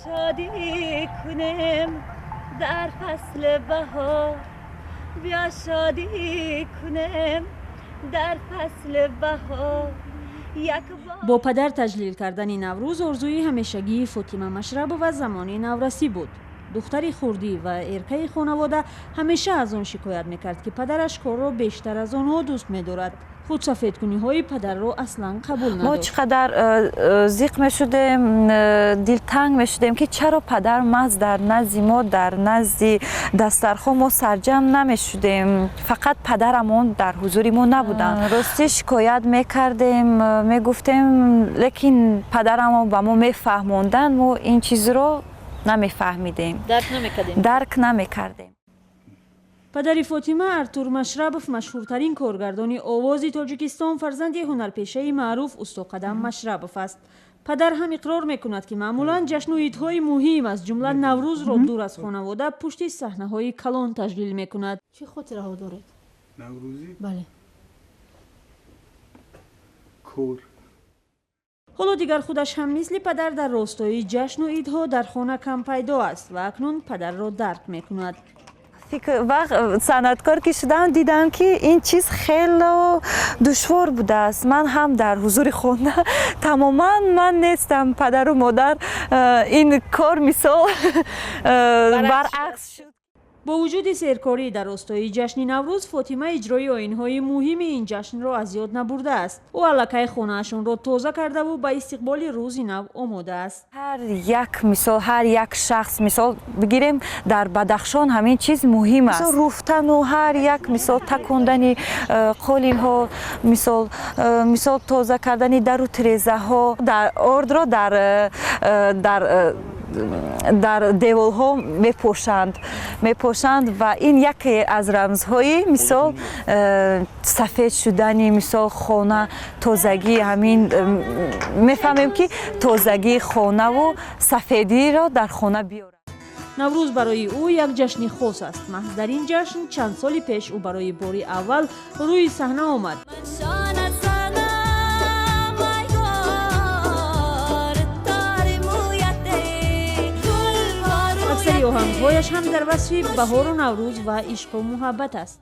Шодӣ кунем дар фасли баҳор, биё шодӣ кунем дар фасли баҳор. Бо падар таҷлил кардани Наврӯз орзуи ҳамешагии Фотима Машрабова замони наврасӣ буд. Духтари хурдӣ ва эркаи хонавода ҳамеша аз он шикоят мекард, ки падараш корро бештар аз онҳо дӯст медорад. Худсафедкуниҳои падарро аслан қабул Мо надошт. чӣ қадар зиқ мешудем, дилтанг мешудем, ки чаро падар маҳз дар назди мо, дар назди дастархон мо сарҷамъ намешудем, фақат падарамон дар ҳузури мо набуданд. Ростӣ, шикоят мекардем, мегуфтем, лекин падарамон ба мо мефаҳмонданд, мо ин чизро намефаҳмидем. Дарк намекардем. Дарк намекардем. Падари Фотима, Артур Машрабов, машҳуртарин коргардони овози Тоҷикистон, фарзанди ҳунарпешаи маъруф Устоқадам Машрабов аст. Падар ҳам иқрор мекунад, ки маъмулан ҷашну идҳои муҳим, аз ҷумла Наврӯзро, дур аз хонавода, пушти саҳнаҳои калон таҷлил мекунад. Чӣ хотираҳо доред? Наврӯзӣ? Бале. Кор. Ҳоло дигар худаш ҳам мисли падар дар ростои ҷашну идҳо дар хона кам пайдо аст ва акнун падарро дарк мекунад. Фикр вақт санъаткор ки шудам, дидам, ки ин чиз хело душвор будааст. Ман ҳам дар ҳузури хона тамоман ман нестам, падару модар, ин кор мисол баръакс шуд. Бо вуҷуди серкорӣ дар ростои ҷашни Наврӯз, Фотима иҷрои оинҳои муҳими ин ҷашнро аз ёд набурдааст. Ӯ аллакай хонаашонро тоза кардаву ба истиқболи рӯзи нав омода аст. Ҳар як мисол, ҳар як шахс, мисол бигирем, дар Бадахшон ҳамин чиз муҳим аст. Руфтану ҳар як мисол такондани қолинҳо, мисол тоза кардани дару тирезаҳо, дар ордро дар деволҳо мепошанд ва ин яке аз рамзҳои мисол сафед шудани мисол хона, тозагии ҳамин мефаҳмем, ки тозагии хонаву сафедиро дар хона биёрад. Наврӯз барои ӯ як ҷашни хос аст. Маҳз дар ин ҷашн чанд соли пеш ӯ барои бори аввал рӯи саҳна омад. Шона санам, ай ёр, тори мӯяте гул. Аксари оҳангҳояш ҳам дар васфи баҳору Наврӯз ва ишқу муҳаббат аст.